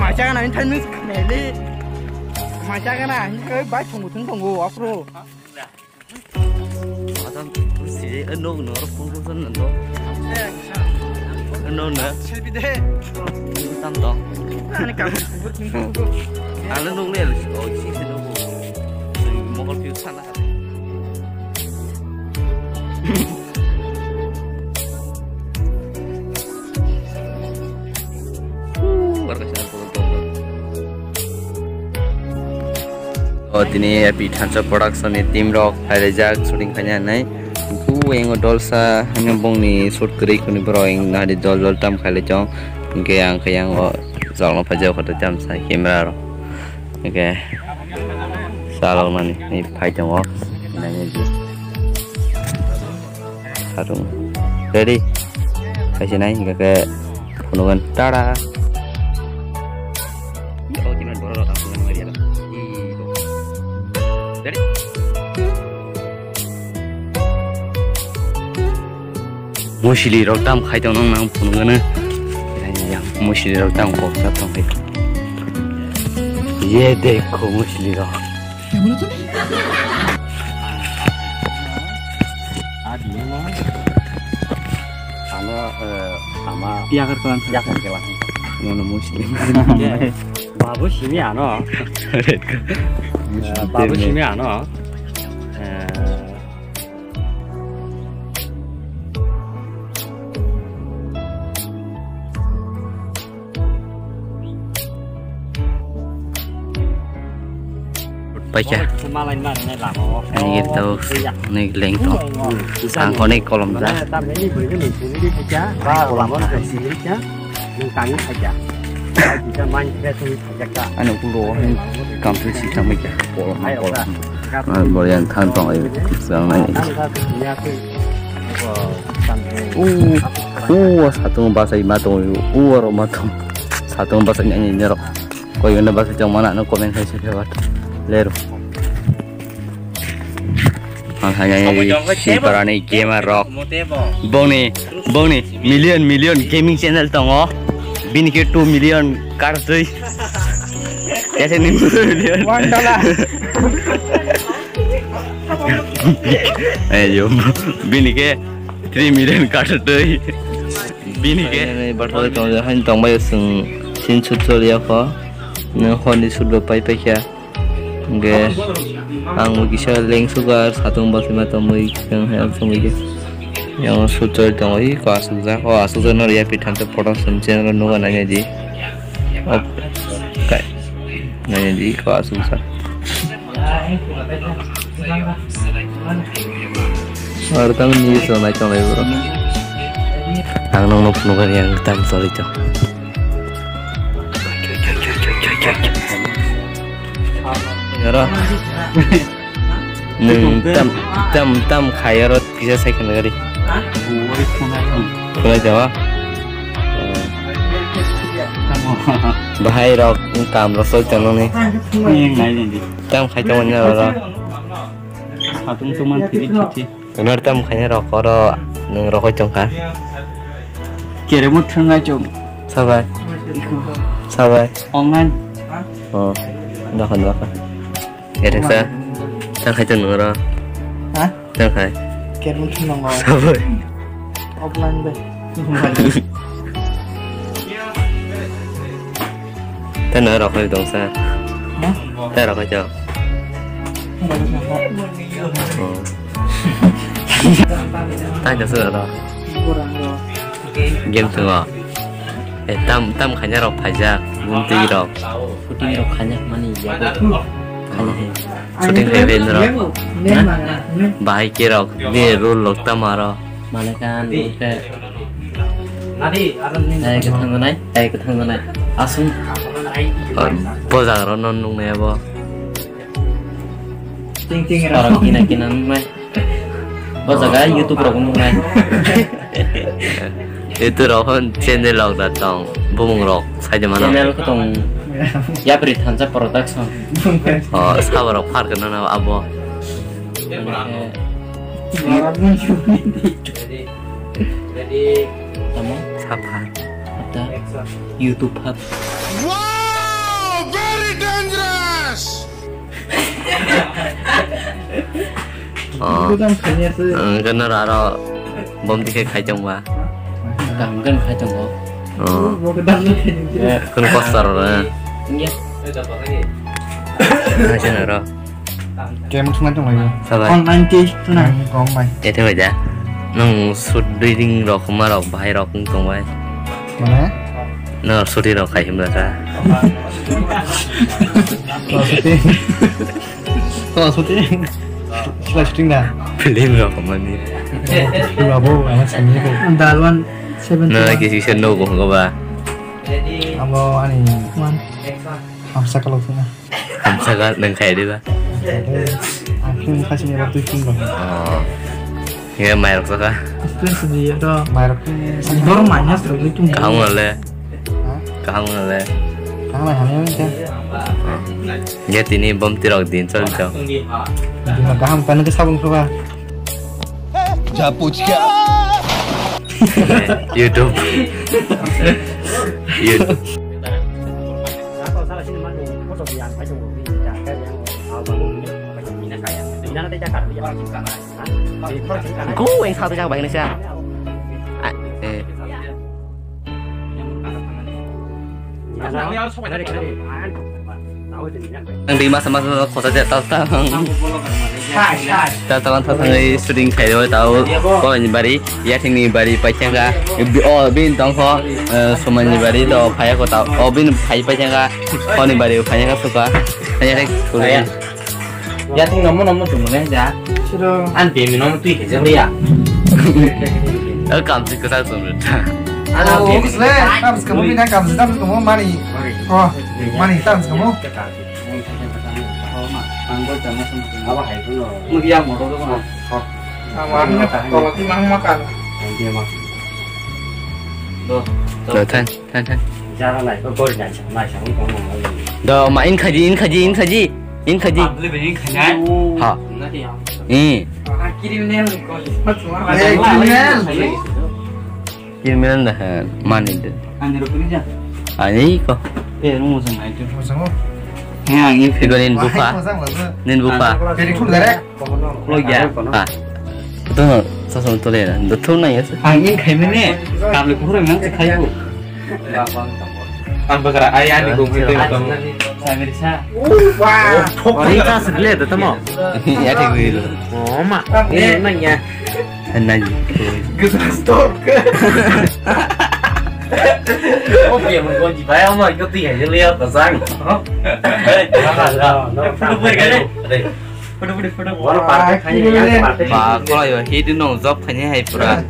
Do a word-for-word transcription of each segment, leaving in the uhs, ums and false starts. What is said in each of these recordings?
Macha gana ni thani khmeli. Macha gana ni kai bai thungu thung thungu afro. Adam si e no no ro phone ko san no. No na. Selfie de. Tam to. Ani ka. Ala no le o si se no. Mokol piu sana. O tini A P Thansa Production ni team rok phaijak shooting khaina hinwi. Ku engo dolsa hanya bongni shoot kwrwi kuni borok eng nadi dol dol tam khailai chong. Hingke ang khe yang o jalno phaijak kho tam sa camera rok. Hingke salok nani ni phai tongo. Nani di. Sarung. Ready? Kaisa nai hingka khe phunugan. Tada! Ready? Musili rok tam khai tong nang nang phunugana. Musili rok tam kok sa tong khai. Ye dekho musili rok. Ano, eh, ama yakar kelang. Yakar kelang. Nono muslim. Babu simi ano. Babu simi ano. Eh, Paikha. Ani gate tao, ani leng tong. Ang konek kolom ja. Ani ulo, kampung si tang baikha. Kolom, kolom. Borian thang tong ayo. Sang nai. O, o, satung basai ma tong, o, aro ma tong. Satung basai nai nai rok. Koi gana basai tong mana no comment khai se khe bat. Lero. Ang hai nai si parani gamer rok. Bongni, bongni million million gaming channel tongo. Bini khe two million kar twi. Kese ni million. One dollar. Ayo, bini khe three million kar twi. Bini khe. Bathai tong, hain tong bai sung sin sut chol ya kho. Nang hor ni sut bo pai pai kha. Hingke ang bo kisa leng sugar satung basima tongwi kisa hai ang tongwi khe. Yang sut chol tong oi ko asuk jak, o asuk jak no ya pi thansa photo sum channel no nuga nai di. O kai. Nai di ko asuk jak. Ar tamo ni so nai tong lai bro. Ang nong no phunukani ang tam choli tong. Yara. Nung tam, tam, tam khai aro kisa sai khana gari. Khulai jawa. Bahai rok tam rok soi tong nung ni. Tam khai tong manya aro. Satung tuman tiri titi. Nwng tam khaina rok oro nwng rokoi tongkha. Keremo thwngnai chwng. Sabai. Sabai. Ongnan. Oh, dakha dakha. Kereng sa. Tang khai tong nwng oro. Ha? Tang khai. Keremo thwngnango. Sabai. Offline bai. Tano rokoi tongsa. Ha? Ta rokoi chok. Rokoi tongsa. Oh. Tang ka sura ro. Game thungo. Eh, tam, tam khanya rok phaijak, bumtwi rok. Shooting rok khanya mani yago. Khanya hai. Shooting khai ben rok. Bahai ke rok, ni rule lok tam aro. Mane kan, rule ke. Hai, kathang nai, hai, kathang nai. Asung. Bojak ro non nung ne bo. Ting ting ro. Aro kina kina nai. O jaga YouTube rok nuknai. YouTube rok hwn channel rok da tong, bumung rok saide mano. Channel khe tong Yapri Thansa Production. O sabo rok phar kana na abo. Tamo? Sapha. Hapta. YouTube hap. Wow! Very dangerous! Oh. Bukan kanya sih. Ang kena raro bom dikhe khai tong ba. Kaham kan khai tong ba. Oh. Mau ke dalam kanya. Kun kostar na. Iya. Hai sana ro. Game sung tong lagi. Sabai. Online case tu na. Kom bai. Ete bai da. Nung sut dui ding rok ma rok bahai rok tong bai. Mana? No, shooting rok khai himla ka. Oh, shooting. Oh, shooting. Sila shooting da. Film rok mani. Film abo, ama sini ko. Dalwan seven. No, kisi kisa no ko ba. Amo ani. One. Hamsa kalau sini. Hamsa ka nang khai diba? Ang khe mukha sini waktu tung bang. Oh. Nge mai rok saka. Stress di ya do. Mai rok. Dor manya sero itu. Kaham ngale. Ha? Kaham ngale. Kaham ngale hamya mungkin. Oh. Nge tini bom tirok din chol chol. Dima kaham kan ke sabung suka. Japuchka. YouTube. YouTube. Go weng sa tu jak bai nisa. Ah, eh. Ang di masa masa khosa ja tal tal. Tal tal thang thang shooting khai ro tau. Ko ni bari, ya thing ni bari pai thang ga. O bin tong kho, eh, sumai ni bari do phai ko tau. O bin phai pai thang ga. Ko ni bari phai ga suka. Ya thing. Ya thing nomo nomo tumu ne ja. Siro. An pemi nomo tui khe jang ya. Kam si kasa sum. Ano, oh, le, tam skamu bina kam si tam skamu mani. Oh, mani tam skamu. Abo hai kuno. Mugi yang moro ko. Amo ang tolati mang makan. Dia mak. Do. Do than. Than, than. Jara nai, ko gori nai, nai sa, ko mo. Do ma in khaji, in khaji, in khaji, in khaji. Public in khaji. Ha. Na ti ya. Eh. Ah, criminal ko. Eh, criminal. Criminal na ha, mani de. Ani ro kuri ja. Ani ko. Eh, mo sang ai tu. Mo sang. Ya, ini. Igo nin buka. Nin buka. Very cool, direct. Lo ya. Ah. Tuh, sosok tuh ya. Tuh tuh nang ya. Ang in khai mene. Kam le kuhur nang khai bu. Ang bakara ai ani ko khai tu. Samir sa. Wah. Ori sa segle da tamo. Ya thik hui lo. Oh ma. Eh nang ya. Nang. Gestor. Oke, mo ko di bai ama ko ti ya le ya ta sang. Lu bai ka le. Photo, photo, photo. Wala party khai ya, party. Ba, kolai yo, hit no job khai hai pura.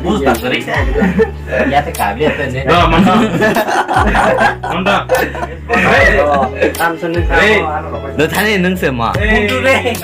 Bus ta sari. Ya te ka bi te ne. No, manda. Manda. Tam sen ne ka. Do thani nung se ma. Hey.